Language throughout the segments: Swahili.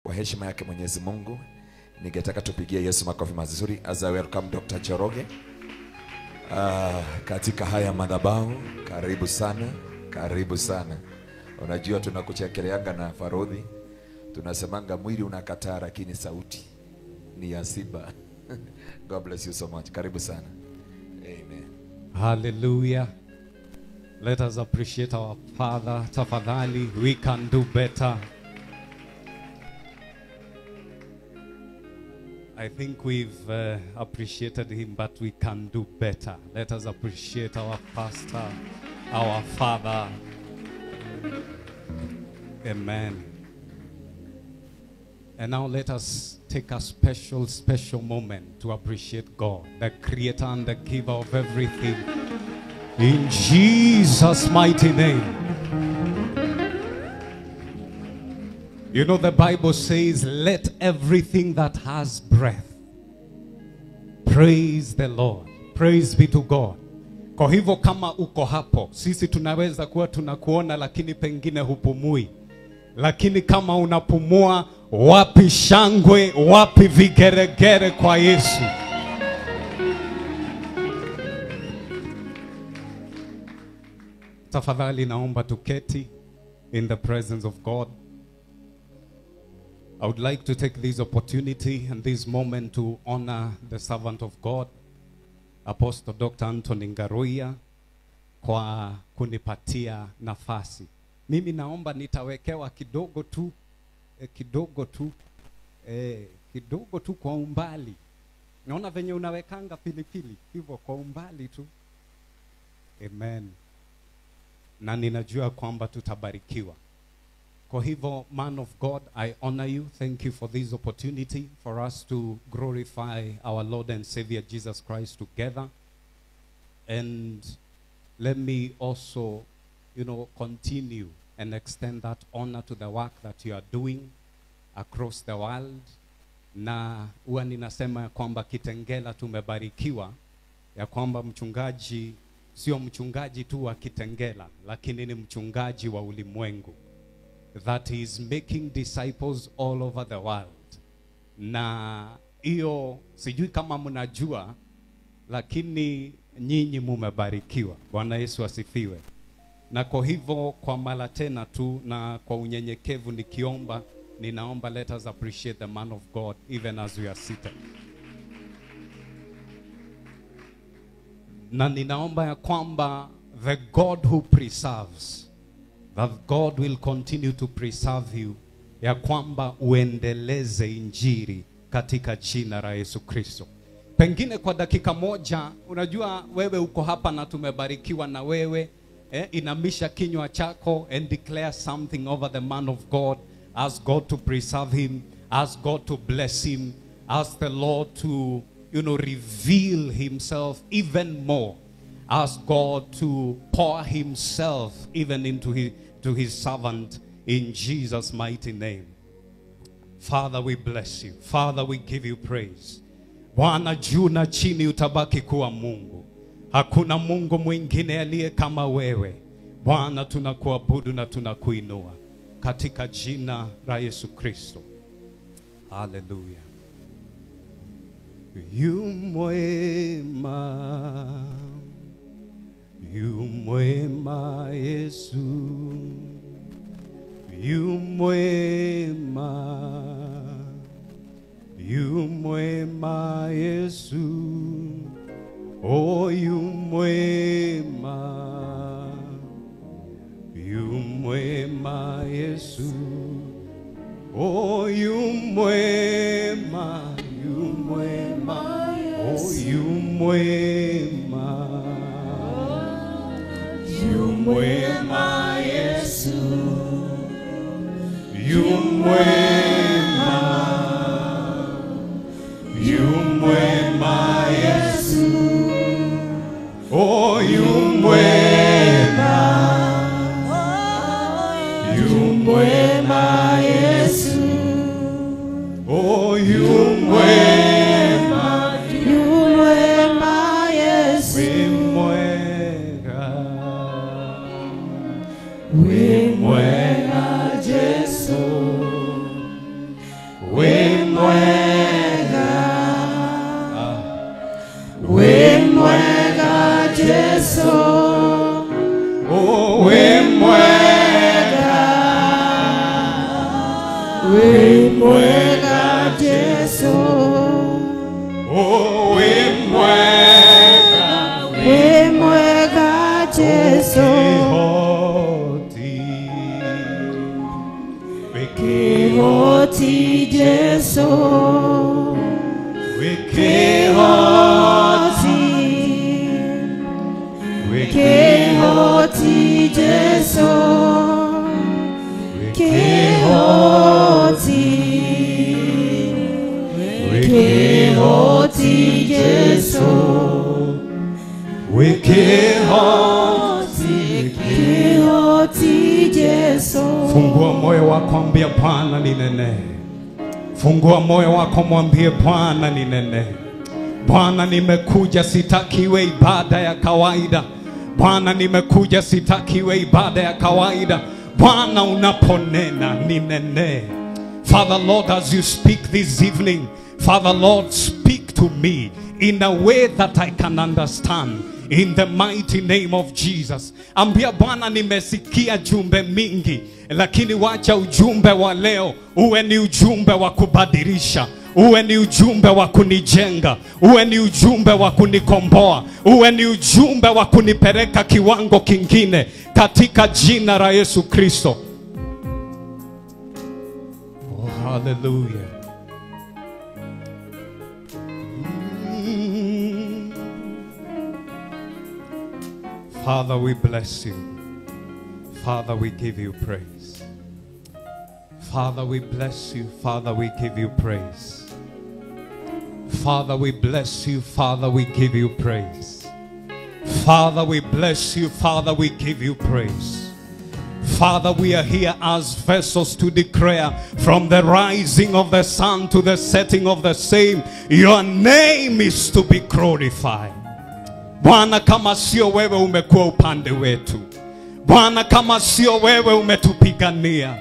Kwa heshima yake Mwenyezi Mungu, ningetaka tupigie Yesu makofi mazuri as I welcome Dr. Njoroge katika haya madhabahu. Karibu sana, karibu sana. Unajua tunakuchekeleanga na Farodhi, tunasemanga mwili unakataa lakini sauti ni ya simba. God bless you so much. Karibu sana. Amen. Hallelujah. Let us appreciate our Father. Tafadhali, we can do better. I think we've appreciated him, but we can do better. Let us appreciate our pastor, our Father. Amen. And now let us take a special, special moment to appreciate God, the creator and the giver of everything. In Jesus' mighty name. You know, the Bible says, let everything that has breath praise the Lord. Praise be to God. Kwa hivyo kama uko hapo, sisi tunaweza kuwa tunakuona lakini pengine hupumui. Lakini kama unapumua, wapi shangwe, wapi vigeregere kwa Yesu. Tafadhali naomba tuketi in the presence of God. I would like to take this opportunity and this moment to honor the servant of God, Apostle Dr. Anthony Ngaruiya, kwa kunipatia nafasi. Mimi naomba nitawekewa kidogo tu, kidogo tu, kidogo tu kwa umbali. Naona venye unawekanga pilipili, hivyo kwa umbali tu. Amen. Na ninajua kwamba tutabarikiwa. Kwa hivyo, man of God, I honor you. Thank you for this opportunity for us to glorify our Lord and Savior Jesus Christ together. And let me also, you know, continue and extend that honor to the work that you are doing across the world. Na huwa ninasema kwamba Kitengela tumebarikiwa, ya kwamba mchungaji sio mchungaji tu wa Kitengela, lakini ni mchungaji wa ulimwengu. That he is making disciples all over the world. Na hiyo sijui kama mnajua, lakini nyinyi mumebarikiwa. Bwana Yesu asifiwe. Na kwa hivyo kwa mara tena tu na kwa unyenyekevu nikiomba, ninaomba let us appreciate the man of God even as we are seated. Na ninaomba ya kwamba the God who preserves, that God will continue to preserve you, ya kwamba uendeleze injili katika jina la Yesu Kristo. Pengine kwa dakika moja, unajua wewe uko hapa na tumebarikiwa na wewe, inamisha kinywa chako and declare something over the man of God. Ask God to preserve him, ask God to bless him, ask the Lord to, you know, reveal himself even more. Ask God to pour himself even into his servant in Jesus' mighty name. Father, we bless you. Father, we give you praise. Bwana, juu na chini utabaki kuwa Mungu. Hakuna Mungu mwingine aliye kama wewe. Bwana, tunakuabudu na tunakuinua katika jina la Yesu Kristo. Hallelujah. Yu mwema, yu mwema Yesu, yu mwema, yu mwema Yesu, oh yu mwema, yu mwema Yesu, oh yu mwema, yu mwema, oh yu mwema. Yu mwema Yesu, yu mwema, yu mwema Yesu, oh yu mwema, yu mwema Yesu, oh yu mwema, yu mwema Yesu. We mwega Jesu, Wikihoti Jesu, Wikihoti, Wikihoti Jesu, Wikihoti, Wikihoti Jesu. Fungua moyo wako, ambia Bwana ninene. Fungua moyo wako, mwambie Bwana ninene. Bwana nimekuja, sitaki iwe ibada ya kawaida. Bwana nimekuja, sitaki iwe ibada ya kawaida. Bwana unaponena ninene. Father Lord, as you speak this evening, Father Lord, speak to me in a way that I can understand. In the mighty name of Jesus. Ambia Bwana nimesikia jumbe mingi, lakini wacha ujumbe wa leo uwe ni ujumbe wa kubadilisha, uwe ni ujumbe wa kunijenga, uwe ni ujumbe wa kunikomboa, uwe ni ujumbe wa kunipeleka kiwango kingine, katika jina la Yesu Kristo. Oh, hallelujah. Father, we bless you. Father, we give you praise. Father, we bless you. Father, we give you praise. Father, we bless you. Father, we give you praise. Father, we bless you. Father, we give you praise. Father, we are here as vessels to declare from the rising of the sun to the setting of the same, your name is to be glorified. Bwana, kama sio wewe umekuwa upande wetu. Bwana, kama sio wewe umetupigania.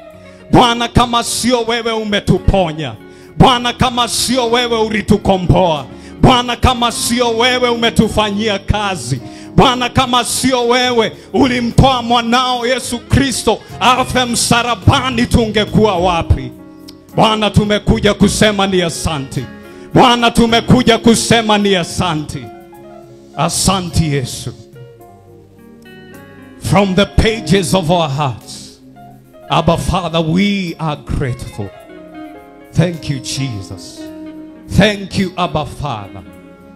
Bwana, kama sio wewe umetuponya. Bwana, kama sio wewe ulitukomboa. Bwana, kama sio wewe umetufanyia kazi. Bwana, kama sio wewe ulimtoa mwanao Yesu Kristo afe msalabani, tungekuwa wapi? Bwana, tumekuja kusema ni asante. Bwana, tumekuja kusema ni asante. Asante Yesu. From the pages of our hearts, Abba Father, we are grateful. Thank you, Jesus. Thank you, Abba Father.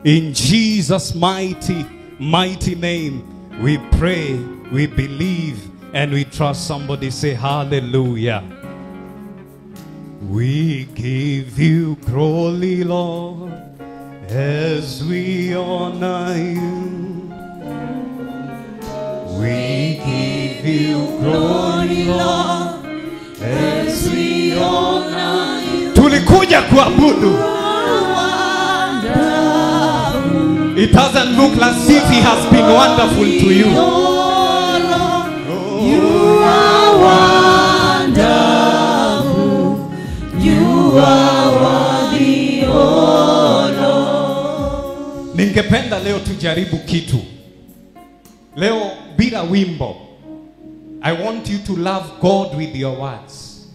In Jesus' mighty, mighty name, we pray, we believe, and we trust. Somebody say hallelujah. We give you glory, Lord, as we honor you. We give you glory, Lord, as we honor you. Tulikuja kuabudu. It doesn't look like if he has been wonderful to you. You are wonderful. You are worthy, oh Lord. Ningependa leo tujaribu kitu. Leo bila wimbo. I want you to love God with your words.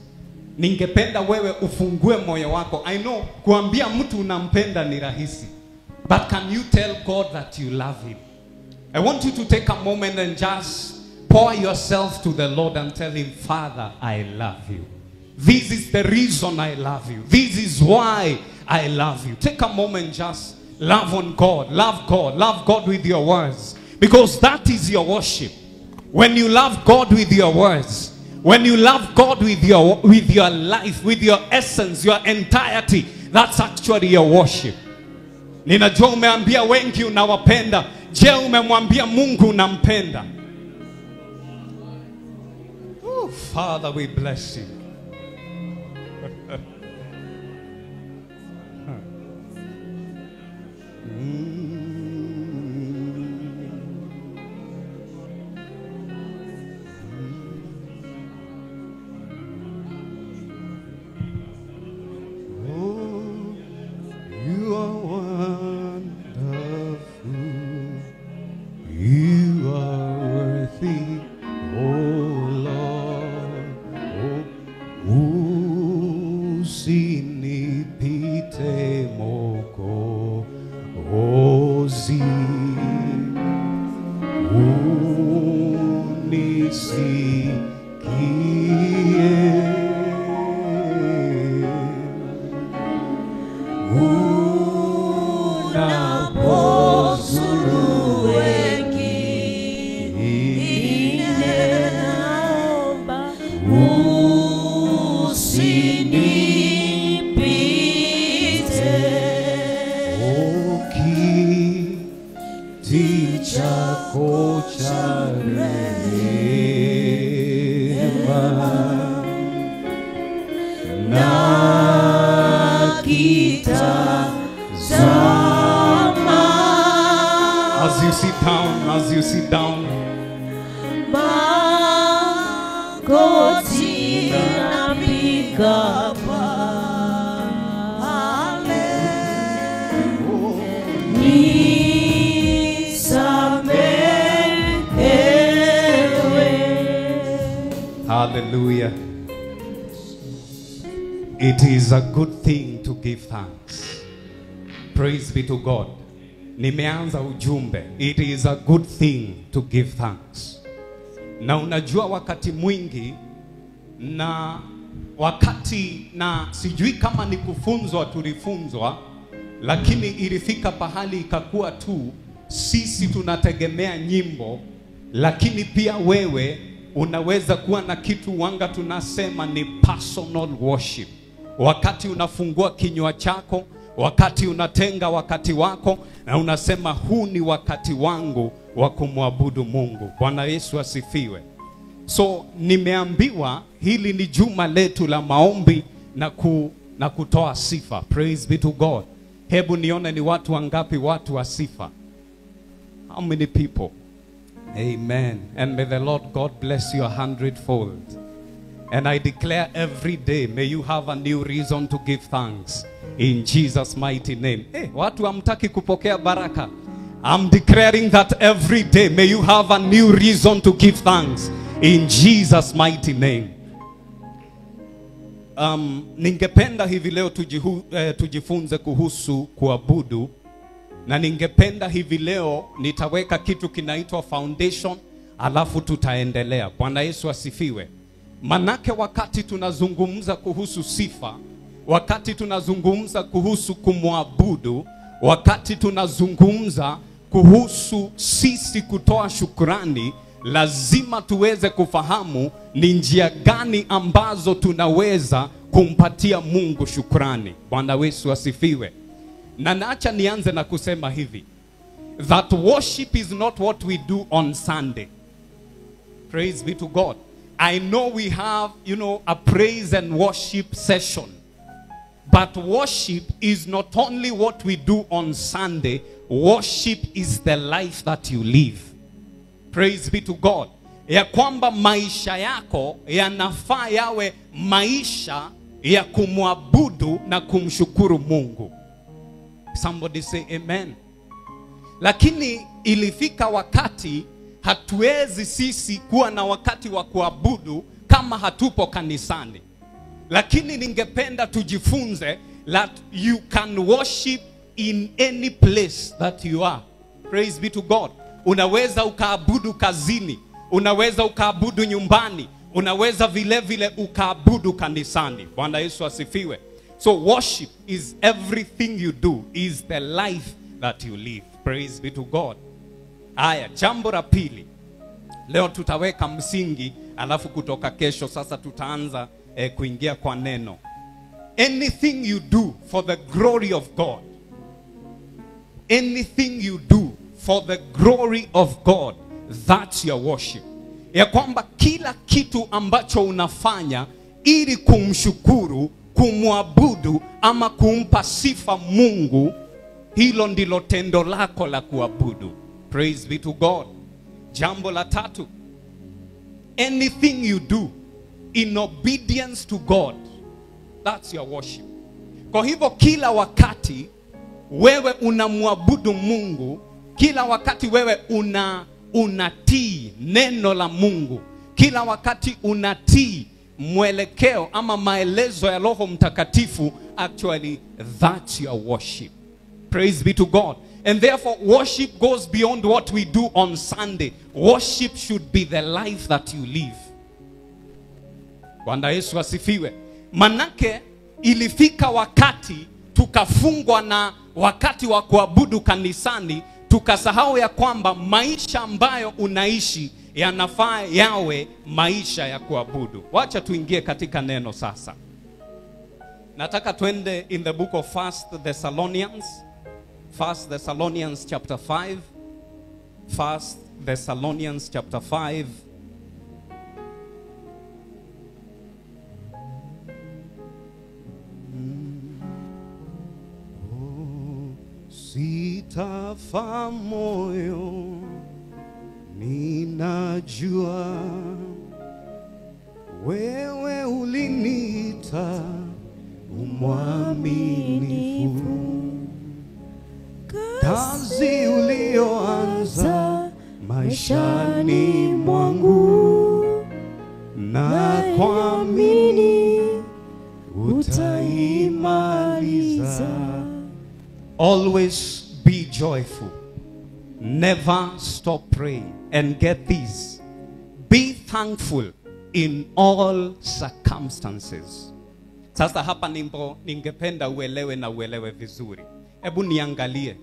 Ningependa wewe ufungue moyo wako. I know kuambia mtu unampenda ni rahisi. But can you tell God that you love him? I want you to take a moment and just pour yourself to the Lord and tell him, Father, I love you. This is the reason I love you. This is why I love you. Take a moment, just love on God. Love God. Love God with your words. Because that is your worship. When you love God with your words, when you love God with your life, with your essence, your entirety, that's actually your worship. Ninajua umeambia wengi unawapenda. Je, umemwambia Mungu unampenda? Oh, Father, we bless you. Oh, you are wonderful. You are worthy, oh Lord. Oh, usinipite Mwokozi, unisikie Unapozuru wengine, Kiti chako cha rehema na kitazama. As you sit down, as you sit down, magoti napiga pale, nisamehewe. Hallelujah. It is a good thing to give thanks. Praise be to God. Nimeanza ujumbe. It is a good thing to give thanks. Na unajua wakati mwingi na wakati na sijui kama ni kufunzwa tulifunzwa, lakini ilifika pahali ikakuwa tu sisi tunategemea nyimbo, lakini pia wewe unaweza kuwa na kitu wanga tunasema ni personal worship. Wakati unafungua kinywa chako, wakati unatenga wakati wako na unasema huu ni wakati wangu wa kumwabudu Mungu. Bwana Yesu asifiwe. So nimeambiwa hili ni juma letu la maombi na kutoa sifa. Praise be to God. Hebu nione ni watu wangapi watu wa sifa. How many people? Amen. And may the Lord God bless you 100-fold. And I declare every day, may you have a new reason to give thanks in Jesus' mighty name. Hey, watu hamtaki kupokea baraka. I'm declaring that every day, may you have a new reason to give thanks in Jesus' mighty name. Ningependa hivi leo tujifunze kuhusu kuabudu. Na ningependa hivi leo nitaweka kitu kinaitwa foundation, alafu tutaendelea. Bwana Yesu asifiwe. Manake wakati tunazungumza kuhusu sifa, wakati tunazungumza kuhusu kumwabudu, wakati tunazungumza kuhusu sisi kutoa shukrani, lazima tuweze kufahamu ni njia gani ambazo tunaweza kumpatia Mungu shukrani. Bwana Yesu asifiwe. Na naacha nianze na kusema hivi, that worship is not what we do on Sunday. Praise be to God. I know we have, a praise and worship session. But worship is not only what we do on Sunday. Worship is the life that you live. Praise be to God. Ya kwamba maisha yako yanafaa yawe maisha ya kumwabudu na kumshukuru Mungu. Somebody say amen. Lakini ilifika wakati hatuwezi sisi kuwa na wakati wa kuabudu kama hatupo kanisani. Lakini ningependa tujifunze that you can worship in any place that you are. Praise be to God. Unaweza ukaabudu kazini, unaweza ukaabudu nyumbani, unaweza vile vile ukaabudu kanisani. Bwana Yesu asifiwe. So worship is everything you do, is the life that you live. Praise be to God. Aya, jambo la pili. Leo tutaweka msingi, alafu kutoka kesho sasa tutaanza kuingia kwa neno. Anything you do for the glory of God. Anything you do for the glory of God, that's your worship. Ya kwamba kila kitu ambacho unafanya ili kumshukuru, kumwabudu ama kumpa sifa Mungu, hilo ndilo tendo lako la kuabudu. Praise be to God. Jambo la tatu, anything you do in obedience to God, that's your worship. Kwa hivyo kila wakati wewe unamwabudu Mungu, kila wakati wewe unatii neno la Mungu, kila wakati unatii mwelekeo ama maelezo ya Roho Mtakatifu, actually that's your worship. Praise be to God. And therefore worship goes beyond what we do on Sunday. Worship should be the life that you live. Bwana Yesu asifiwe. Manake ilifika wakati tukafungwa na wakati wa kuabudu kanisani, tukasahau ya kwamba maisha ambayo unaishi yanafaa yawe maisha ya kuabudu. Wacha tuingie katika neno sasa. Nataka tuende in the book of 1 Thessalonians. 1 Thessalonians chapter 5. 1 Thessalonians chapter 5. Sitafa moyo, ninajua wewe uliniita umwaminifu, kazi ulioanza maishani mwangu na kuamini utaimaliza. Always be joyful. Never stop praying. And get this. Be thankful in all circumstances. Sasa hapa nimbo ningependa uelewe na uelewe vizuri. Ebu niangalie.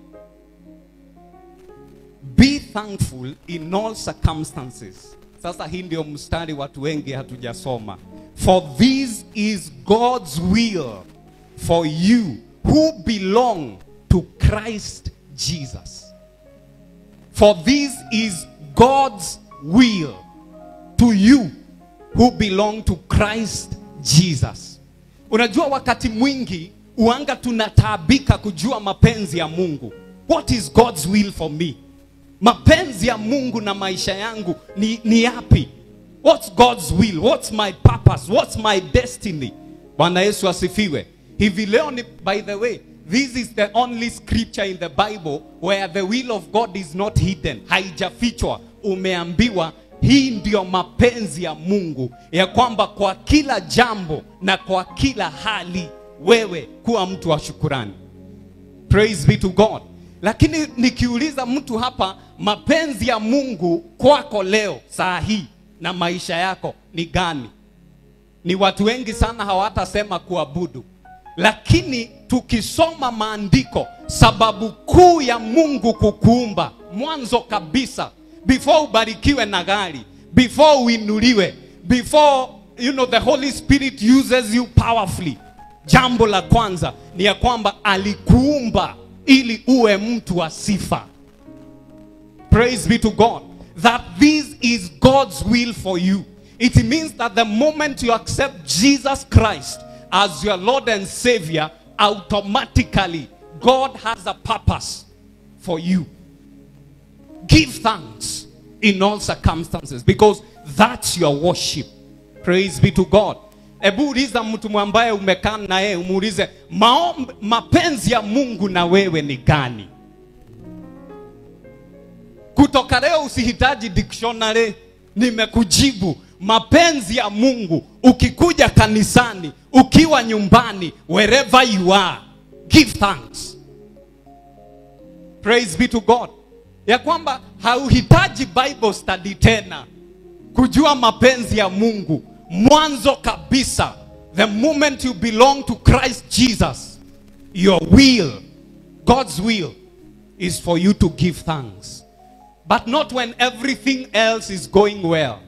Be thankful in all circumstances. Sasa hii ndio mstari watu wengi hatujasoma. For this is God's will for you who belong to Christ Jesus. For this is God's will to you who belong to Christ Jesus. Unajua wakati mwingi uanga tunataabika kujua mapenzi ya Mungu. What is God's will for me? Mapenzi ya Mungu na maisha yangu ni yapi? What's God's will? What's my purpose? What's my destiny? Bwana Yesu asifiwe. Hivi leo ni, by the way, this is the only scripture in the Bible where the will of God is not hidden. Haijafichwa. Umeambiwa hii ndio mapenzi ya Mungu, ya kwamba kwa kila jambo na kwa kila hali wewe kuwa mtu wa shukurani. Praise be to God. Lakini nikiuliza mtu hapa, mapenzi ya Mungu kwako leo saa hii na maisha yako ni gani? Ni watu wengi sana hawatasema kuabudu. Lakini tukisoma maandiko, sababu kuu ya Mungu kukuumba mwanzo kabisa, before ubarikiwe na gari, before uinuliwe, before you know the Holy Spirit uses you powerfully, jambo la kwanza ni ya kwamba alikuumba ili uwe mtu wa sifa. Praise be to God. That this is God's will for you. It means that the moment you accept Jesus Christ as your Lord and Savior, automatically God has a purpose for you. Give thanks in all circumstances, because that's your worship. Praise be to God. Ebu uliza mtu ambaye umekaa na yeye, umuulize mapenzi ya Mungu na wewe ni gani? Kutoka leo usihitaji dictionary, nimekujibu. Mapenzi ya Mungu, ukikuja kanisani, ukiwa nyumbani, wherever you are, give thanks. Praise be to God. Ya kwamba hauhitaji Bible study tena kujua mapenzi ya Mungu. Mwanzo kabisa, the moment you belong to Christ Jesus, your will, God's will, is for you to give thanks. But not when everything else is going well.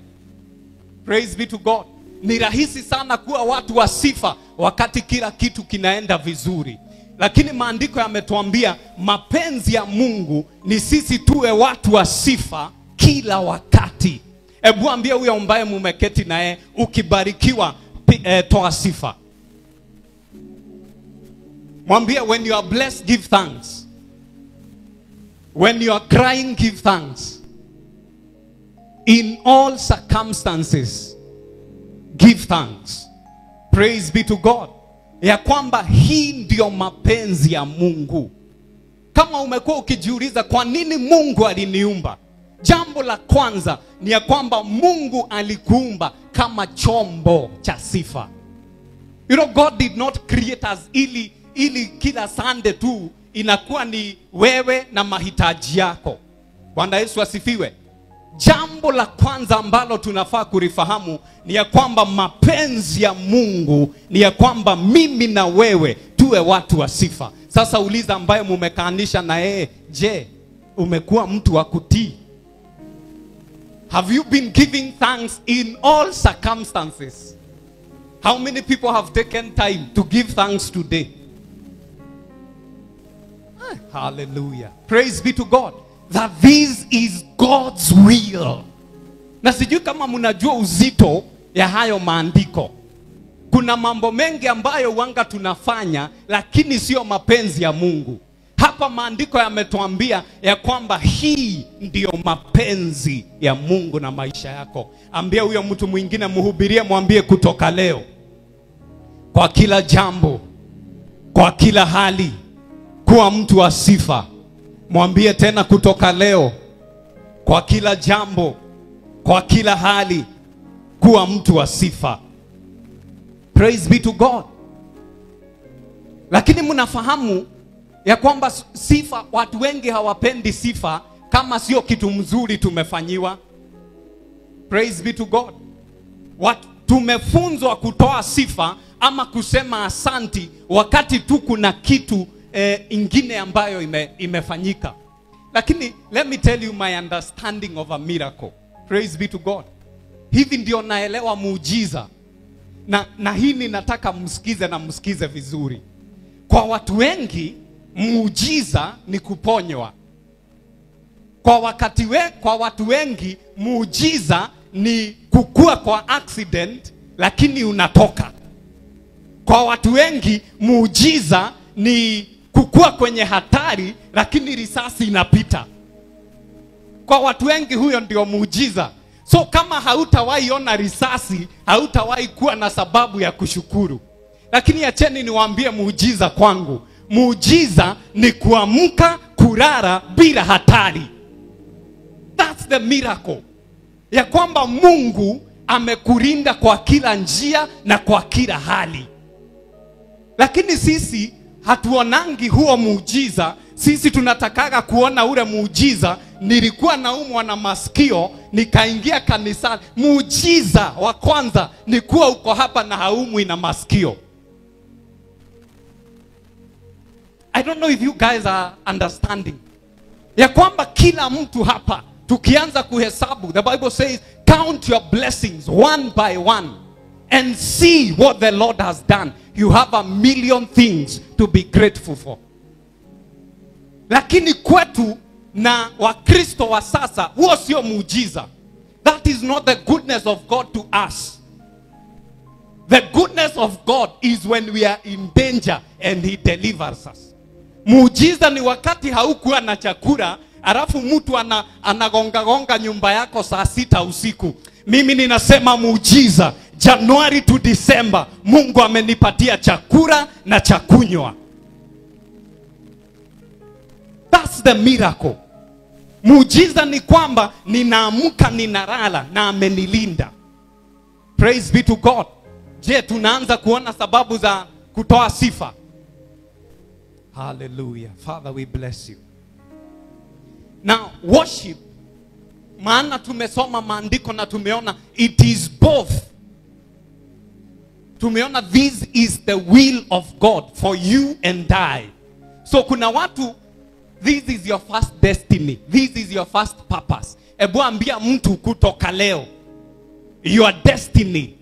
Praise be to God. Ni rahisi sana kuwa watu wa sifa wakati kila kitu kinaenda vizuri. Lakini maandiko yametuambia mapenzi ya Mungu ni sisi tuwe watu wa sifa kila wakati. Ebu ambia huyo ambaye mumeketi naye, ukibarikiwa toa sifa. Mwambie, when you are blessed, give thanks. When you are crying, give thanks. In all circumstances, give thanks. Praise be to God. Ya kwamba hii ndio mapenzi ya Mungu. Kama umekuwa ukijiuliza kwa nini Mungu aliniumba, jambo la kwanza ni ya kwamba Mungu alikuumba kama chombo cha sifa. You know, God did not create us ili kila Sunday tu inakuwa ni wewe na mahitaji yako. Bwana Yesu asifiwe. Jambo la kwanza ambalo tunafaa kulifahamu ni ya kwamba mapenzi ya Mungu ni ya kwamba mimi na wewe tuwe watu wa sifa. Sasa uliza ambaye mumekaanisha na yeye, je, umekuwa mtu wa kutii? Have you been giving thanks in all circumstances? How many people have taken time to give thanks today? Hallelujah. Praise be to God. that this is God's will. Na sijui kama mnajua uzito ya hayo maandiko. Kuna mambo mengi ambayo wanga tunafanya lakini sio mapenzi ya Mungu. Hapa maandiko yametuambia ya kwamba hii ndiyo mapenzi ya Mungu na maisha yako. Ambia huyo mtu mwingine, mhubirie, mwambie kutoka leo, kwa kila jambo, kwa kila hali, kuwa mtu wa sifa. Mwambie tena, kutoka leo, kwa kila jambo, kwa kila hali, kuwa mtu wa sifa. Praise be to God. Lakini mnafahamu ya kwamba sifa, watu wengi hawapendi sifa kama sio kitu mzuri tumefanyiwa. Praise be to God. Watu tumefunzwa kutoa sifa ama kusema asanti wakati tu kuna kitu ingine ambayo imefanyika. Lakini let me tell you my understanding of a miracle. Praise be to God. Hivi ndio naelewa muujiza. Na hii ninataka msikize na msikize vizuri. Kwa watu wengi muujiza ni kuponywa. Kwa watu wengi muujiza ni kukua kwa accident lakini unatoka. Kwa watu wengi muujiza ni kukua kwenye hatari lakini risasi inapita. Kwa watu wengi huyo ndio muujiza. So kama hautawahi ona risasi, hautawahi kuwa na sababu ya kushukuru. Lakini acheni niwaambie muujiza kwangu. Muujiza ni kuamka kulala bila hatari. That's the miracle. Ya kwamba Mungu amekulinda kwa kila njia na kwa kila hali. Lakini sisi hatuonangi huo muujiza. Sisi tunatakaga kuona ule muujiza. Nilikuwa naumwa na masikio, nikaingia kanisani. Muujiza wa kwanza ni kuwa uko hapa na haumwi na masikio. I don't know if you guys are understanding. Ya kwamba kila mtu hapa tukianza kuhesabu, the Bible says count your blessings one by one and see what the Lord has done. You have 1,000,000 things to be grateful for. Lakini kwetu na Wakristo wa sasa, huo sio muujiza. That is not the goodness of God to us. The goodness of God is when we are in danger and he delivers us. Muujiza ni wakati haukuwa na chakula, alafu mtu anagonga gonga nyumba yako saa 6 usiku. Mimi ninasema muujiza, January to December, Mungu amenipatia chakula na chakunywa. That's the miracle. Muujiza ni kwamba ninaamka ninalala na amenilinda. Praise be to God. Je, tunaanza kuona sababu za kutoa sifa? Hallelujah. Father, we bless you. Now, worship, maana tumesoma maandiko na tumeona it is both. Tumeona this is the will of God for you and I. So kuna watu, this is your first destiny. This is your first purpose. Ebu ambia mtu kutoka leo, your destiny,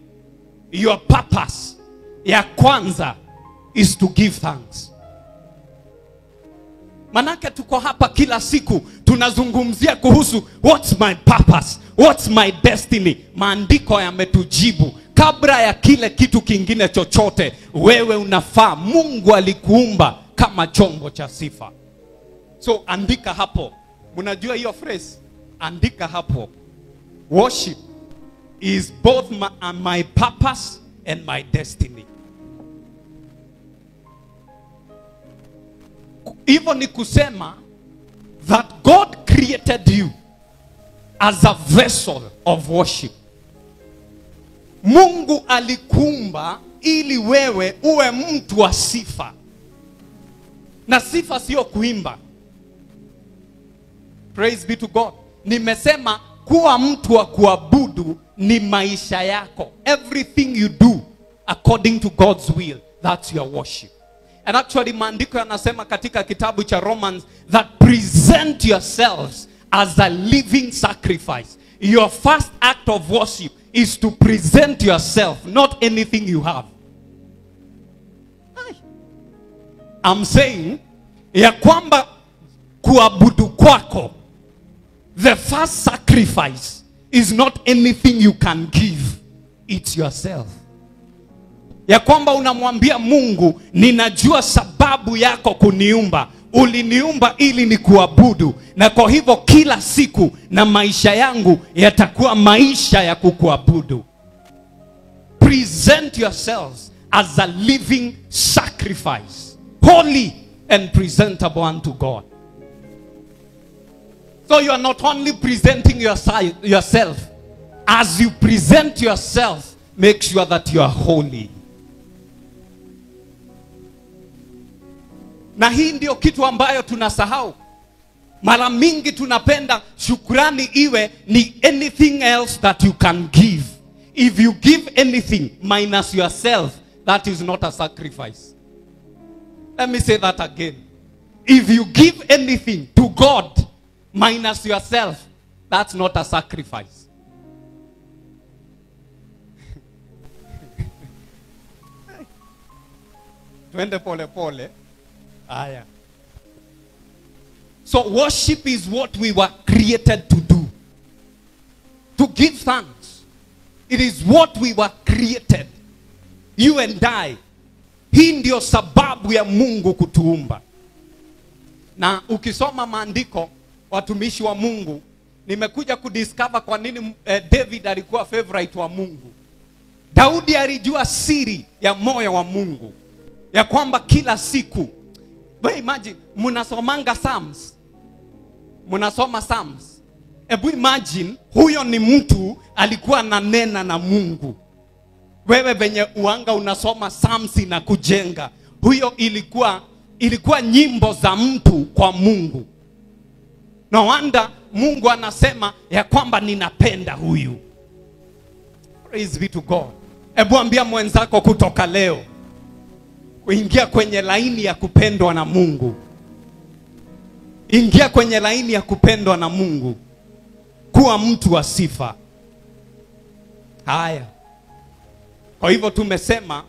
your purpose ya kwanza is to give thanks. Manake tuko hapa kila siku tunazungumzia kuhusu what's my purpose, what's my destiny. Maandiko yametujibu. Kabla ya kile kitu kingine chochote, wewe unafaa. Mungu alikuumba kama chombo cha sifa. So andika hapo. Mnajua hiyo phrase? Andika hapo. Worship is both my purpose and my destiny. Hivyo ni kusema that God created you as a vessel of worship. Mungu alikuumba ili wewe uwe mtu wa sifa. Na sifa sio kuimba. Praise be to God. Nimesema kuwa mtu wa kuabudu ni maisha yako. Everything you do according to God's will, that's your worship. And actually maandiko yanasema katika kitabu cha Romans that present yourselves as a living sacrifice. Your first act of worship is to present yourself, not anything you have. I'm saying ya kwamba kuabudu kwako The first sacrifice is not anything you can give, it's yourself. Ya kwamba unamwambia Mungu, ninajua sababu yako kuniumba. Uliniumba ili nikuabudu, na kwa hivyo kila siku na maisha yangu yatakuwa maisha ya kukuabudu. Present yourselves as a living sacrifice, holy and presentable unto God. So you are not only presenting yourself, as you present yourself, make sure that you are holy. Na hii ndio kitu ambayo tunasahau. Mara mingi tunapenda shukrani iwe ni anything else that you can give. If you give anything minus yourself, that is not a sacrifice. Let me say that again. If you give anything to God minus yourself, that's not a sacrifice. Twende pole pole. Aya. So worship is what we were created to do. To give thanks. It is what we were created. You and I. Hii ndio sababu ya Mungu kutuumba. Na ukisoma maandiko, watumishi wa Mungu, nimekuja kudiscover kwa nini David alikuwa favorite wa Mungu. Daudi alijua siri ya moyo wa Mungu, ya kwamba kila siku. We imagine, mnasomanga Psalms. Mnasoma Psalms. Ebu imagine, huyo ni mtu alikuwa ananena na Mungu. Wewe venye uanga unasoma Psalms na kujenga. Huyo ilikuwa nyimbo za mtu kwa Mungu. No wonder Mungu anasema ya kwamba ninapenda huyu. Praise be to God. Ebu ambia mwenzako kutoka leo, kuingia kwenye laini ya kupendwa na Mungu. Ingia kwenye laini ya kupendwa na Mungu. Kuwa mtu wa sifa. Haya. Kwa hivyo tumesema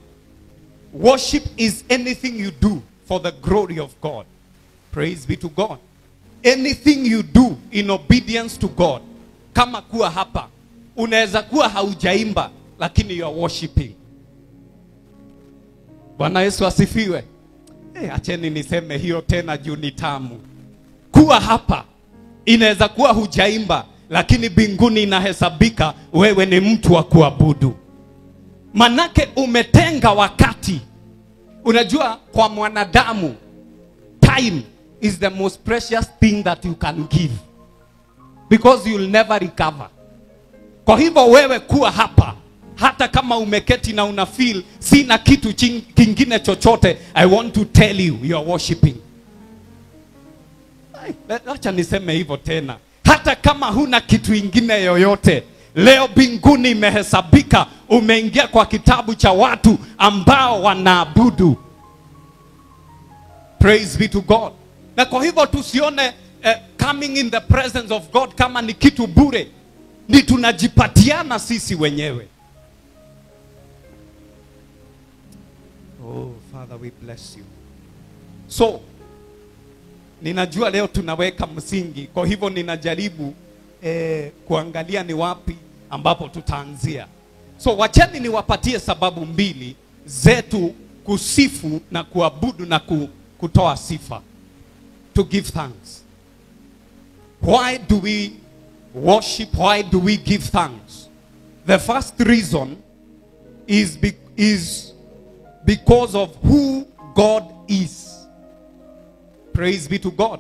worship is anything you do for the glory of God. Praise be to God. Anything you do in obedience to God. Kama kuwa hapa, unaweza kuwa haujaimba lakini you are worshiping. Bwana Yesu asifiwe. Acheni niseme hiyo tena juu ni tamu. Kuwa hapa inaweza kuwa hujaimba lakini mbinguni inahesabika wewe ni mtu wa kuabudu. Manake umetenga wakati. Unajua kwa mwanadamu time is the most precious thing that you can give, because you'll never recover. Kwa hivyo wewe kuwa hapa, hata kama umeketi na una feel sina kitu kingine chochote, I want to tell you, you are worshiping. Acha niseme hivyo tena. Hata kama huna kitu ingine yoyote, leo mbinguni imehesabika umeingia kwa kitabu cha watu ambao wanaabudu. Praise be to God. Na kwa hivyo tusione coming in the presence of God kama ni kitu bure. Ni tunajipatiana sisi wenyewe. Oh, Father, we bless you. So, ninajua leo tunaweka msingi. Kwa hivyo ninajaribu kuangalia ni wapi ambapo tutaanzia. So, wacheni niwapatie sababu mbili zetu kusifu na kuabudu na kutoa sifa. To give thanks. Why do we worship? Why do we give thanks? The first reason is because of who God is. Praise be to God.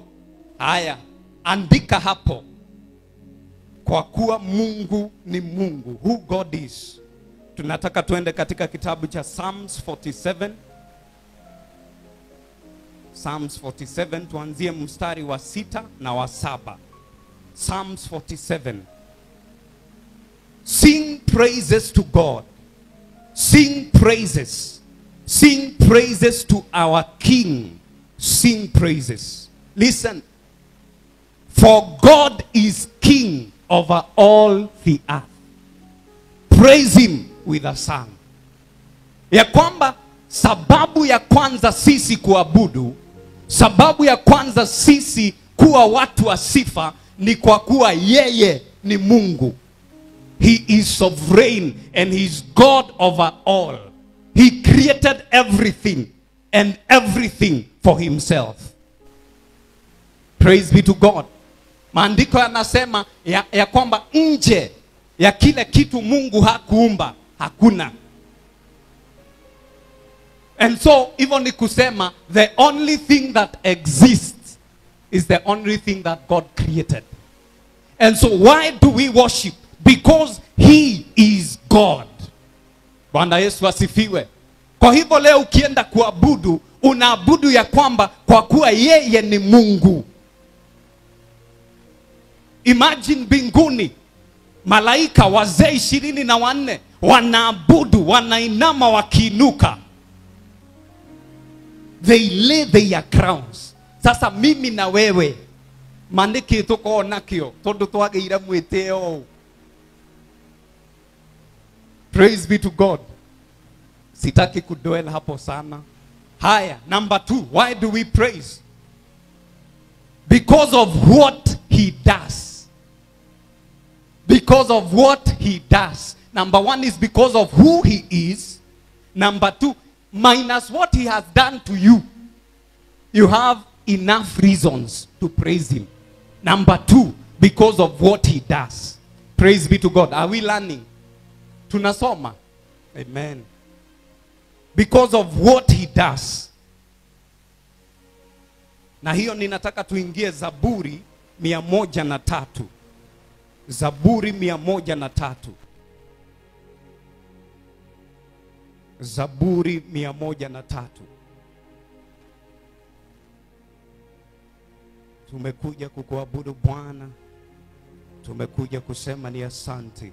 Haya, andika hapo. Kwa kuwa Mungu ni Mungu. Who God is. Tunataka tuende katika kitabu cha Psalms 47. Psalms 47, tuanzie mstari wa 6 na wa 7. Psalms 47. Sing praises to God. Sing praises. Sing praises to our King. Sing praises. Listen. For God is King over all the earth. Praise him with a song. Ya kwamba sababu ya kwanza sisi kuabudu, sababu ya kwanza sisi kuwa watu wa sifa Ni kwa kuwa yeye ni Mungu. He is sovereign and he is God over all. He created everything and everything for himself. Praise be to God. Maandiko yanasema ya kwamba nje ya kile kitu Mungu hakuumba, hakuna. And so, hivyo ni kusema, the only thing that exists is the only thing that God created. And so, why do we worship? Because he is God. Bwana Yesu asifiwe. Kwa hivyo leo ukienda kuabudu, unaabudu ya kwamba kwa kuwa yeye ni Mungu. Imagine mbinguni, malaika wazee 24 wanaabudu, wanainama wakiinuka. They lay their crowns. Sasa mimi na wewe, maniki tuko nakio, tondu twageire mwiteo. Praise be to God. Sitaki kudwell hapo sana. Haya, number 2, why do we praise? Because of what he does. Because of what he does. Number 1 is because of who he is. Number 2, minus what he has done to you. You have enough reasons to praise him. Number 2, because of what he does. Praise be to God. Are we learning? Tunasoma. Amen. Because of what he does. Na hiyo ninataka tuingie Zaburi 103. Zaburi 103. Zaburi 103. Tumekuja kukuabudu Bwana. Tumekuja kusema ni asante.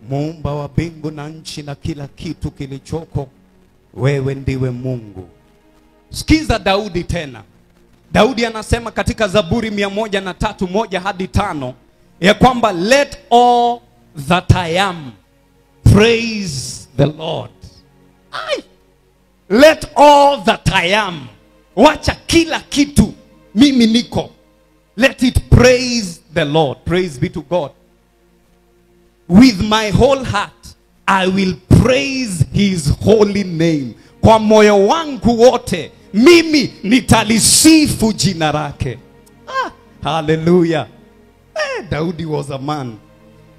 Muumba wa mbingu na nchi na kila kitu kilichoko, wewe ndiwe Mungu. Sikiza Daudi tena. Daudi anasema katika Zaburi 103:1-5 ya kwamba let all that I am praise the Lord. Ai! Let all that I am. Wacha kila kitu mimi niko. Let it praise the Lord. Praise be to God. With my whole heart, I will praise his holy name. Kwa moyo wangu wote, mimi nitalisifu jina lake. Ah, hallelujah. Daudi was a man.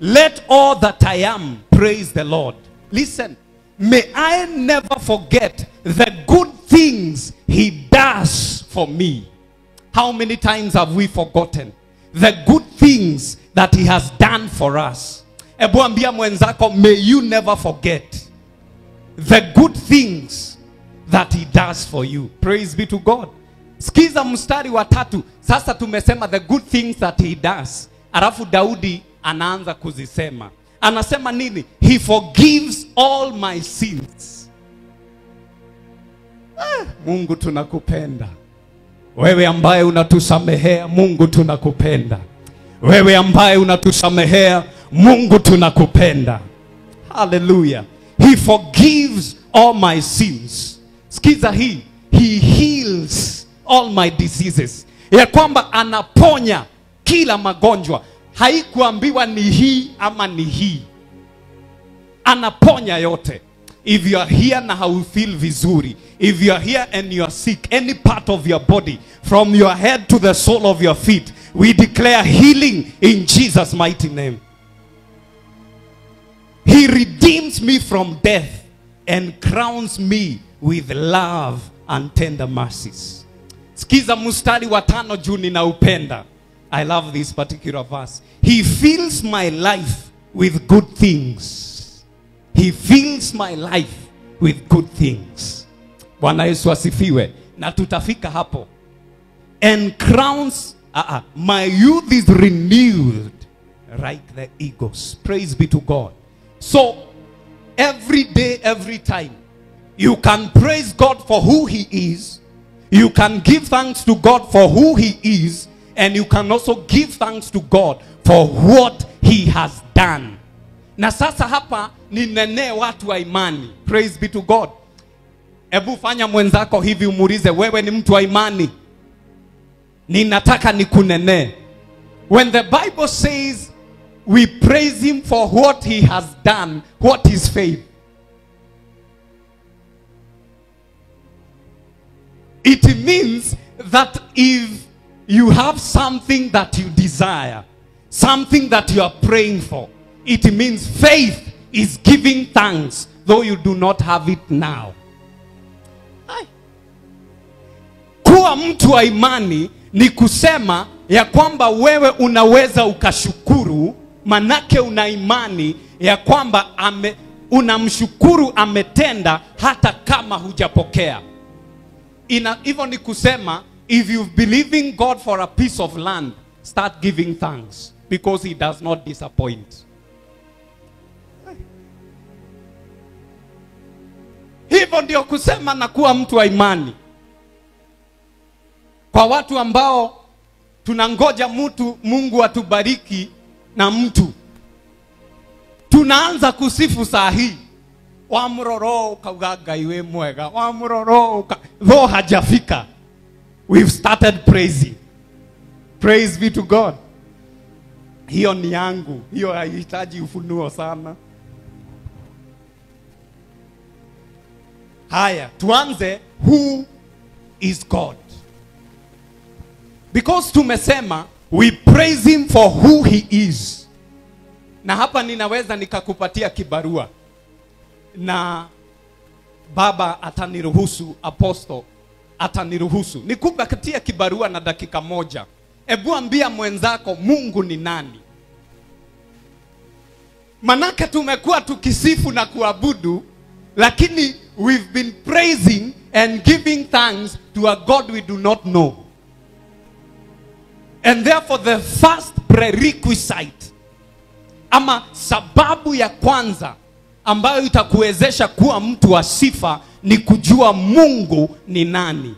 Let all that I am praise the Lord. Listen, may I never forget the good things he does for me. How many times have we forgotten the good things that he has done for us? Ebu ambia mwenzako, may you never forget the good things that he does for you. Praise be to God. Sikiza mstari wa 3. Sasa tumesema the good things that he does. Alafu Daudi anaanza kuzisema. Anasema nini? He forgives all my sins. Mungu tunakupenda. Wewe ambaye unatusamehea, Mungu tunakupenda. Wewe ambaye unatusamehea, Mungu tunakupenda. Hallelujah. He forgives all my sins. Sikiza hii. He heals all my diseases. Ya kwamba anaponya kila magonjwa. Haikuambiwa ni hii ama ni hii. Anaponya yote. If you are here na haufeel vizuri, if you are here and you are sick, any part of your body, from your head to the sole of your feet, we declare healing in Jesus' mighty name. He redeems me from death and crowns me with love and tender mercies. Sikiza mstari wa 5 juu ninaupenda. I love this particular verse. He fills my life with good things. He fills my life with good things. Bwana Yesu asifiwe. Na tutafika hapo. And crowns, my youth is renewed like the eagles. Praise be to God. So, every day, every time, you can praise God for who he is. You can give thanks to God for who he is. And you can also give thanks to God for what he has done. Na sasa hapa ni nene watu wa imani. Praise be to God. Ebu fanya mwenzako hivi umuulize, wewe ni mtu wa imani? Ninataka nikunene. When the Bible says we praise him for what he has done, what is faith? It means that if you have something that you desire, something that you are praying for, it means faith is giving thanks, though you do not have it now. Kuwa mtu wa imani ni kusema ya kwamba wewe unaweza ukashukuru, manake una imani ya kwamba unamshukuru ametenda hata kama hujapokea. Hivyo ni kusema, if you believe in God for a piece of land, start giving thanks, because he does not disappoint. Hivyo ndio kusema na kuwa mtu wa imani. Kwa watu ambao tunangoja mtu Mungu atubariki na mtu, tunaanza kusifu saa hii. Wamroro ukauga Ngai wĩ mwega, wamroro though hajafika, we've started praising. Praise be to God. Hiyo ni yangu, hiyo haihitaji ufunuo sana. Haya, tuanze who is God? Because tumesema we praise him for who he is. Na hapa ninaweza nikakupatia kibarua, na baba ataniruhusu, apostle ataniruhusu nikupatia kibarua na dakika moja. Ebu ambia mwenzako Mungu ni nani? Manake tumekuwa tukisifu na kuabudu, lakini we've been praising and giving thanks to a God we do not know. And therefore the first prerequisite, ama sababu ya kwanza ambayo itakuwezesha kuwa mtu wa sifa, ni kujua Mungu ni nani.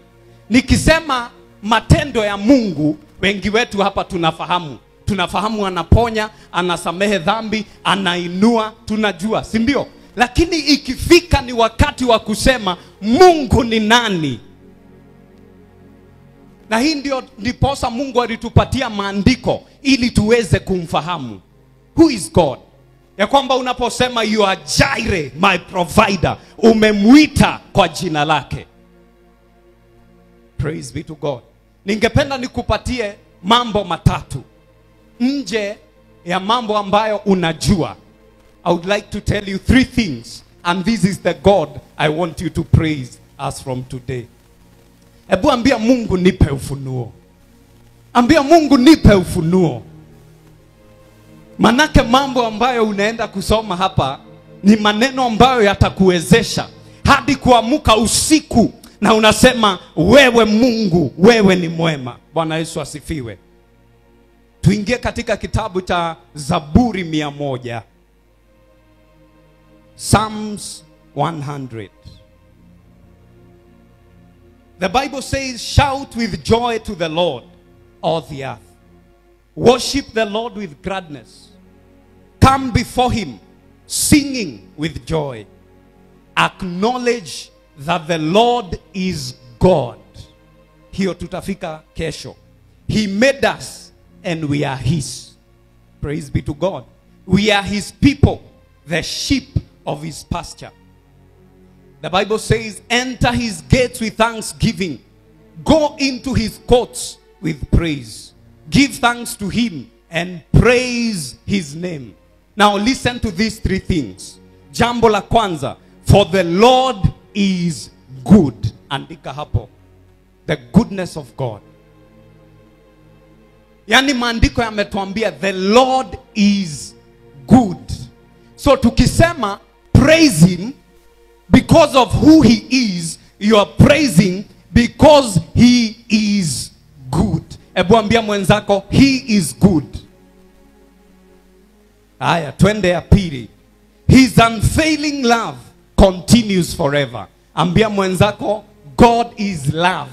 Nikisema matendo ya Mungu, wengi wetu hapa tunafahamu. Tunafahamu anaponya, anasamehe dhambi, anainua, tunajua, si ndio? Lakini ikifika ni wakati wa kusema Mungu ni nani. Na hii ndio ndiposa Mungu alitupatia maandiko ili tuweze kumfahamu. Who is God? Ya kwamba unaposema you are Jireh, my provider, umemuita kwa jina lake. Praise be to God. Ningependa nikupatie mambo matatu nje ya mambo ambayo unajua. I would like to tell you three things, and this is the God I want you to praise as from today. Ebu ambia Mungu nipe ufunuo. Ambia Mungu nipe ufunuo. Manake mambo ambayo unaenda kusoma hapa ni maneno ambayo yatakuwezesha hadi kuamuka usiku na unasema wewe Mungu, wewe ni mwema. Bwana Yesu asifiwe. Tuingie katika kitabu cha Zaburi 100. Psalms 100. The Bible says, shout with joy to the Lord, all the earth. Worship the Lord with gladness. Come before him, singing with joy. Acknowledge that the Lord is God. Hiyo tutafika kesho. He made us and we are his. Praise be to God. We are his people, the sheep of his pasture. The Bible says, enter his gates with thanksgiving. Go into his courts with praise. Give thanks to him and praise his name. Now listen to these three things. Jambo la kwanza, for the Lord is good. Andika hapo. The goodness of God. Yani maandiko yametuambia the Lord is good. So tukisema praise him because of who he is, you are praising because he is good. Ebu ambia mwenzako, he is good. Aya, twende ya pili. His unfailing love continues forever. Ambia mwenzako, God is love.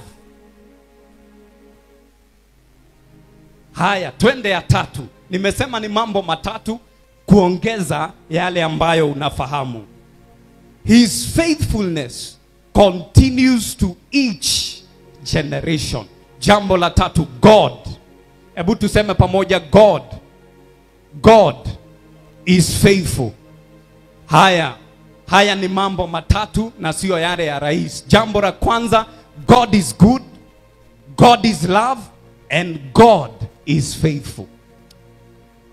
Haya, twende ya tatu. Nimesema ni mambo matatu kuongeza yale ambayo unafahamu. His faithfulness continues to each generation. Jambo la tatu, God Hebu tuseme pamoja, God is faithful. Haya ni mambo matatu na sio yale ya rais. Jambo la kwanza, God is good, God is love, and God is faithful.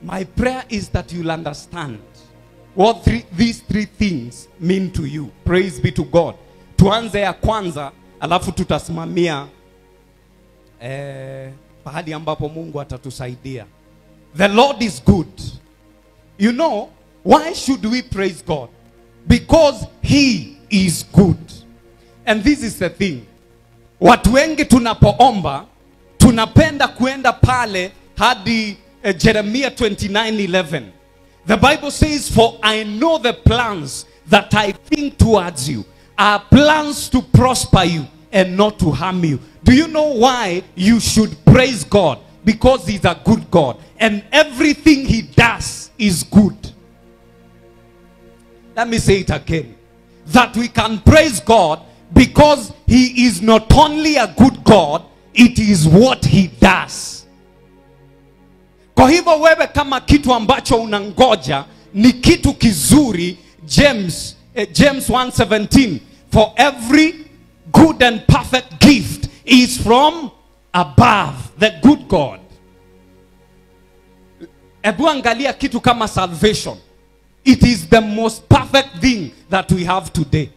My prayer is that you'll understand what these three things mean to you. Praise be to God. Tuanze ya kwanza, alafu tutasimamia pahali ambapo Mungu atatusaidia. The Lord is good. You know, why should we praise God? Because he is good. And this is the thing. Watu wengi tunapoomba, tunapenda kuenda pale hadi Jeremiah 29:11. The Bible says, for I know the plans that I think towards you are plans to prosper you and not to harm you. Do you know why you should praise God? Because he's a good God. And everything he does is good. Let me say it again. That we can praise God because he is not only a good God, it is what he does. Kwa hivyo wewe kama kitu ambacho unangoja ni kitu kizuri, James 1:17, for every good and perfect gift is from above, the good God. Ebu angalia kitu kama salvation. It is the most perfect thing that we have today.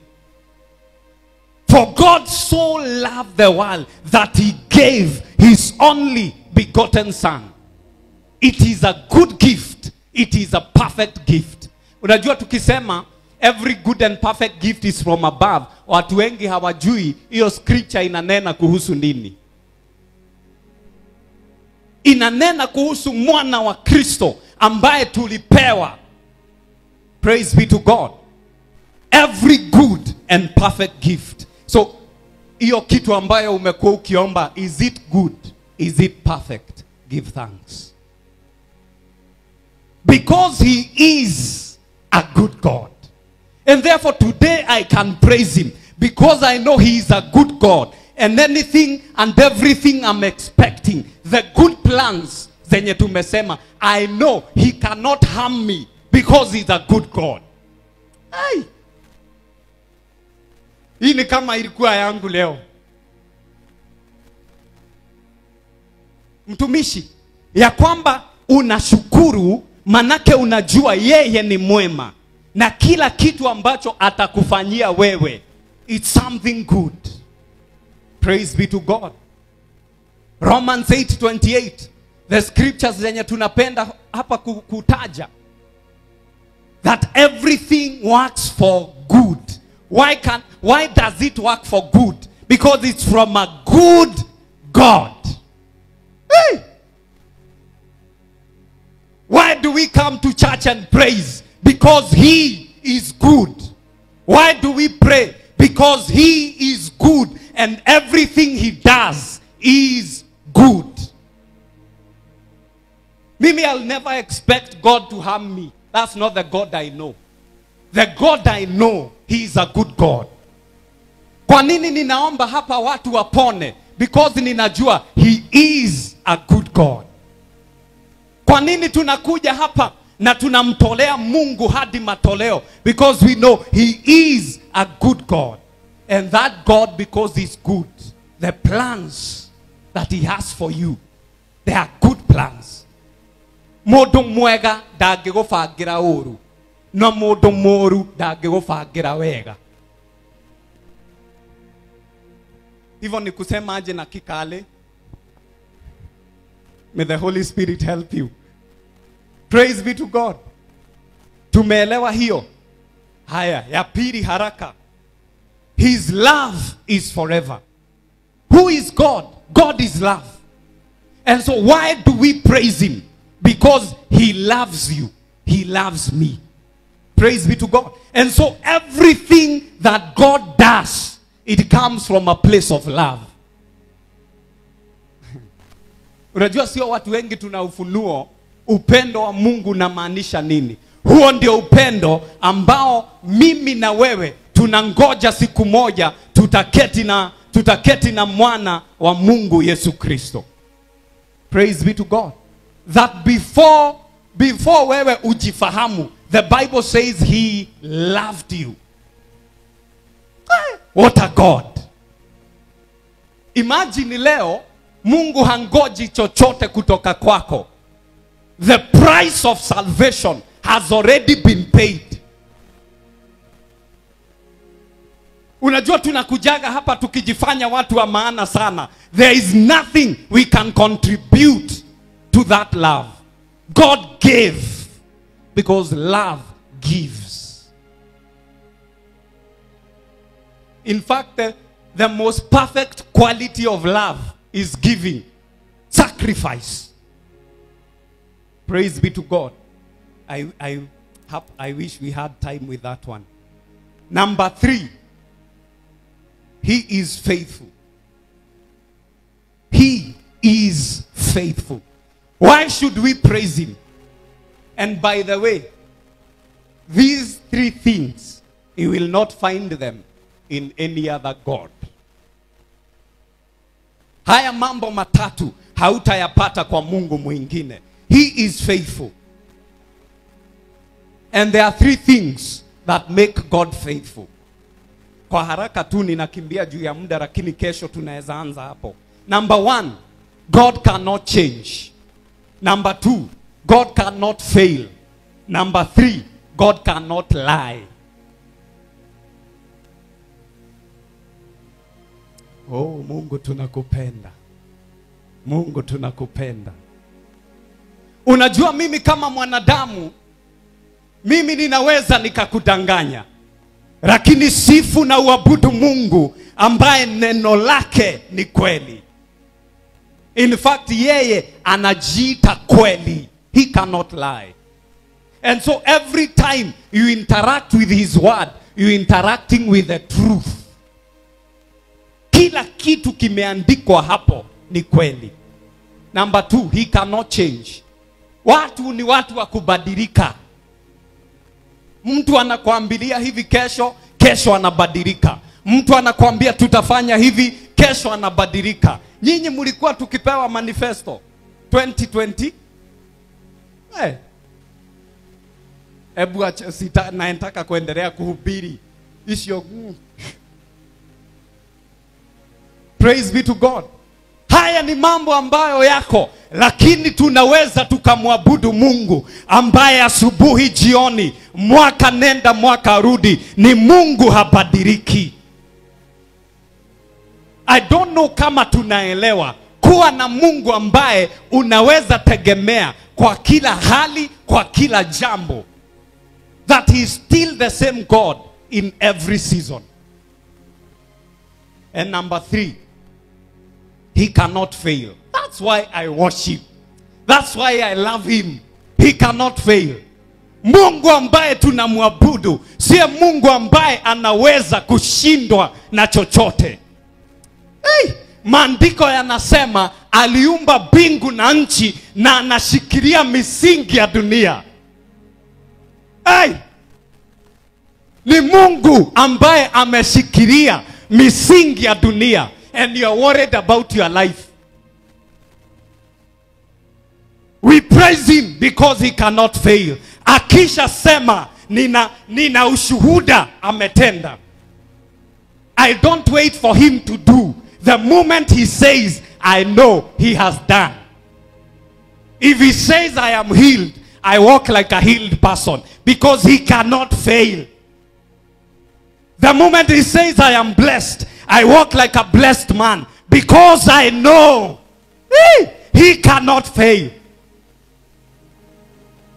For God so loved the world that he gave his only begotten son. It is a good gift. It is a perfect gift. Unajua tukisema every good and perfect gift is from above, watu wengi hawajui hiyo scripture inanena kuhusu nini. Inanena kuhusu mwana wa Kristo ambaye tulipewa. Praise be to God. Every good and perfect gift. So hiyo kitu ambayo umekuwa ukiomba, is it good? Is it perfect? Give thanks. Because he is a good God. And therefore today I can praise him. Because I know he is a good God. And anything and everything I'm expecting, the good plans zenye tumesema, I know he cannot harm me because he's a good God. Ay. Hii ni kama ilikuwa yangu leo. Mtumishi, ya kwamba unashukuru manake unajua yeye ni mwema. Na kila kitu ambacho atakufanyia wewe, it's something good. Praise be to God. Romans 8:28, the scriptures zenye tunapenda hapa kutaja. That everything works for good. Why does it work for good? Because it's from a good God. Hey! Why do we come to church and praise? Because he is good. Why do we pray? Because he is good and everything he does is good. Mimi, I'll never expect God to harm me. That's not the God I know. The God I know, he is a good God. Kwa nini ninaomba hapa watu wapone? Because ninajua he is a good God. Kwa nini tunakuja hapa na tunamtolea Mungu hadi matoleo? Because we know he is a good God. And that God, because he's good, the plans that he has for you, they are good plans. Mundu mwega ndangĩgũbangĩra ũru, no mundu mũru ndangĩgũbangĩra wega. Hivyo ni kusema aje na Kikale? May the Holy Spirit help you. Praise be to God. Tumeelewa hiyo. Haya, ya pili haraka. His love is forever. Who is God? God is love. And so why do we praise him? Because he loves you. He loves me. Praise be to God. And so everything that God does, it comes from a place of love. Unajua sio watu wengi tuna ufunuo upendo wa Mungu unamaanisha nini. Huo ndio upendo ambao mimi na wewe tunangoja siku moja tutaketi na mwana wa Mungu Yesu Kristo. Praise be to God. That before wewe ujifahamu, the Bible says he loved you. What a God. Imagine leo Mungu hangoji chochote kutoka kwako. The price of salvation has already been paid. Unajua tunakujaga hapa tukijifanya watu wa maana sana. There is nothing we can contribute to that love. God gave because love gives. In fact, the most perfect quality of love is giving. Sacrifice. Praise be to God. I wish we had time with that one. Number 3. He is faithful. He is faithful. Why should we praise him? And by the way, these 3 things, you will not find them in any other God. Haya mambo matatu hautayapata kwa Mungu mwingine. He is faithful. And there are 3 things that make God faithful. Kwa haraka tu ninakimbia juu ya muda, lakini kesho tunaweza anza hapo. Number 1, God cannot change. Number 2, God cannot fail. Number 3, God cannot lie. Oh, Mungu tunakupenda. Mungu tunakupenda. Unajua mimi kama mwanadamu, mimi ninaweza nikakudanganya. Lakini sifu na uabudu Mungu ambaye neno lake ni kweli. In fact, yeye anajiita kweli. He cannot lie. And so every time you interact with his word, you interacting with the truth. Kila kitu kimeandikwa hapo ni kweli. Number 2, he cannot change. Watu ni watu wa kubadilika. Mtu anakuambilia hivi kesho, kesho anabadilika. Mtu anakuambia tutafanya hivi, kesho anabadilika. Nyinyi mlikuwa tukipewa manifesto 2020? Ebu acha sita, nataka kuendelea kuhubiri. Isio. Praise be to God. Haya ni mambo ambayo yako, lakini tunaweza tukamwabudu Mungu ambaye asubuhi, jioni, mwaka nenda mwaka rudi, ni Mungu habadiliki. I don't know kama tunaelewa kuwa na Mungu ambaye unaweza tegemea kwa kila hali, kwa kila jambo. That he is still the same God in every season. And number 3, he cannot fail. That's why I worship. That's why I love him. He cannot fail. Mungu ambaye tunamwabudu siye Mungu ambaye anaweza kushindwa na chochote. Hey, maandiko yanasema aliumba mbingu na nchi na anashikilia misingi ya dunia. Hey, ni Mungu ambaye ameshikilia misingi ya dunia. And you are worried about your life. We praise him because he cannot fail. Akisha sema nina ushuhuda ametenda. I don't wait for him to do. The moment he says, I know he has done. If he says I am healed, I walk like a healed person because he cannot fail. The moment he says I am blessed, I walk like a blessed man because I know he cannot fail.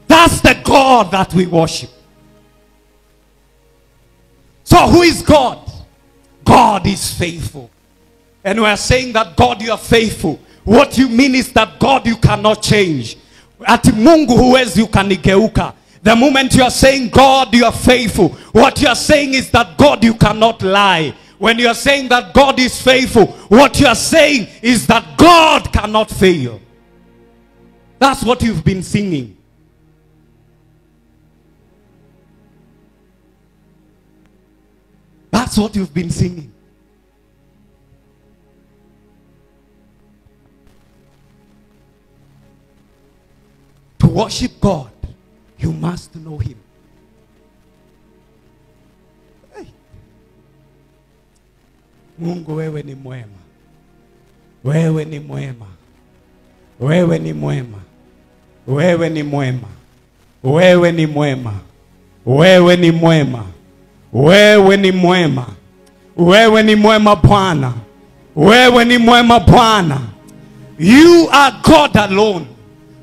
That's the God that we worship. So who is God? God is faithful. And we are saying that God, you are faithful. What you mean is that God, you cannot change. Ati Mungu huwezi ukanigeuka. The moment you are saying God, you are faithful, what you are saying is that God, you cannot lie. When you are saying that God is faithful, what you are saying is that God cannot fail. That's what you've been singing. That's what you've been singing. worship God, you must know him. Hey. Mungu wewe ni mwema. Wewe ni mwema. Wewe ni mwema. Wewe ni mwema. Wewe ni mwema. Wewe ni mwema. Wewe ni mwema. Wewe ni mwema Bwana. Wewe ni mwema Bwana. You are God alone.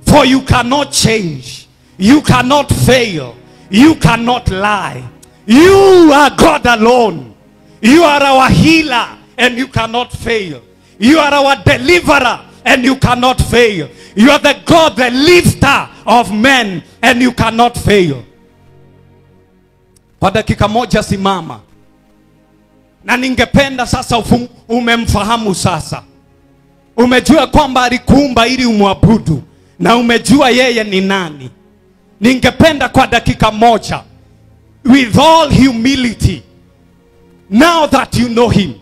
For you cannot change. You cannot fail. You cannot lie. You are God alone. You are our healer and you cannot fail. You are our deliverer and you cannot fail. You are the God, the lifter of men, and you cannot fail. Kwa dakika moja simama. Na ningependa sasa umemfahamu sasa. Umejua kwamba alikuumba ili umwabudu. Na umejua yeye ni nani. Ningependa kwa dakika moja, with all humility, now that you know him,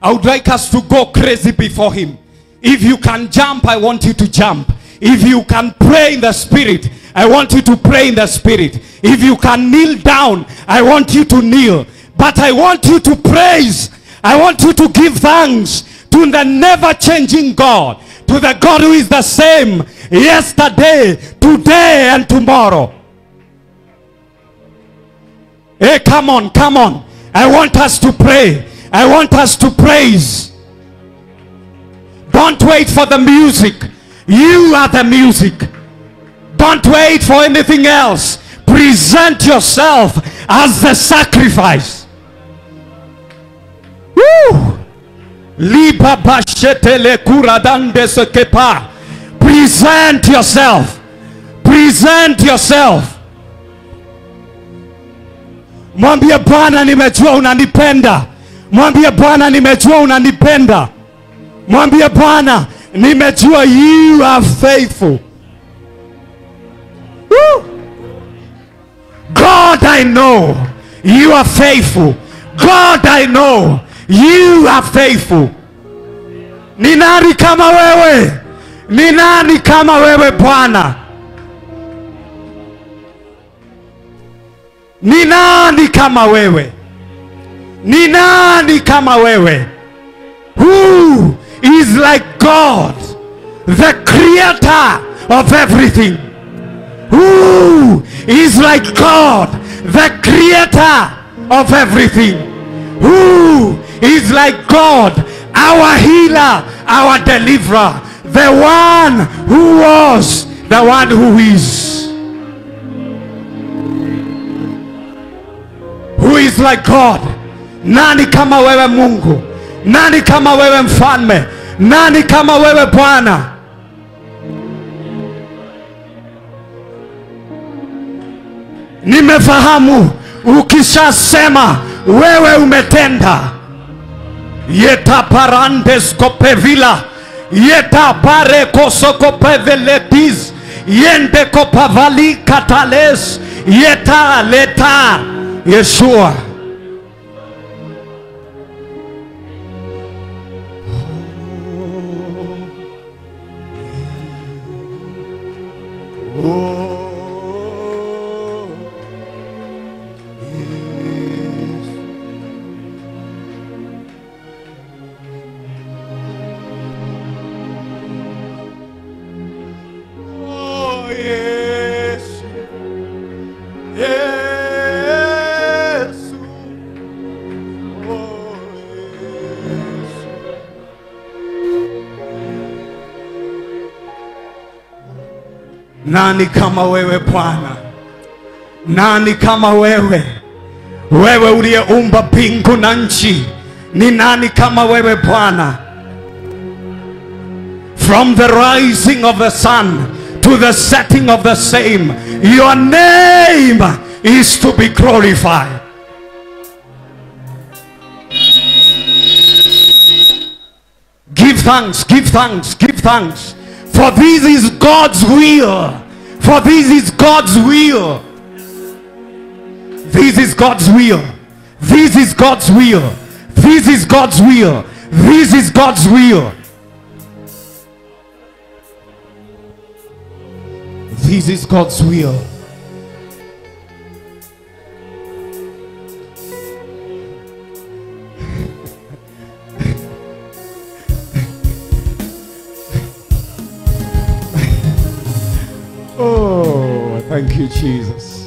I would like us to go crazy before him. If you can jump, I want you to jump. If you can pray in the spirit, I want you to pray in the spirit. If you can kneel down, I want you to kneel. But I want you to praise. I want you to give thanks to the never-changing God, to the God who is the same yesterday, today, and tomorrow. Hey, come on, come on. I want us to pray. I want us to praise. Don't wait for the music. You are the music. Don't wait for anything else. Present yourself as the sacrifice. Woo! Present yourself. Present yourself. Mwambie Bwana nimejua unanipenda. Mwambie Bwana nimejua unanipenda. Mwambie Bwana nimejua you are faithful. Woo! God, I know you are faithful. God, I know you are faithful. Ni nani kama wewe? Ni nani kama wewe Bwana? Ni nani kama wewe? Ni nani kama wewe? Who is like God, the creator of everything? Who is like God, the creator of everything? Who is like God, our healer, our deliverer, the one who was, the one who is? Who is like God? Nani kama wewe Mungu? Nani kama wewe mfalme? Nani kama wewe Bwana? Nimefahamu ukishasema wewe umetenda. Yeta parandes kopevila, yeta pare kosokopeveletis, yende kopavali katales, yeta leta Yeshua. Nani kama wewe Bwana? Nani kama wewe? Wewe uliyeumba mbingu na nchi. Ni nani kama wewe Bwana? From the rising of the sun to the setting of the same, your name is to be glorified. Give thanks, give thanks, give thanks. For this is God's will. For this is God's will. This is God's will. This is God's will. This is God's will. This is God's will. This is God's will. Oh, thank you, Jesus.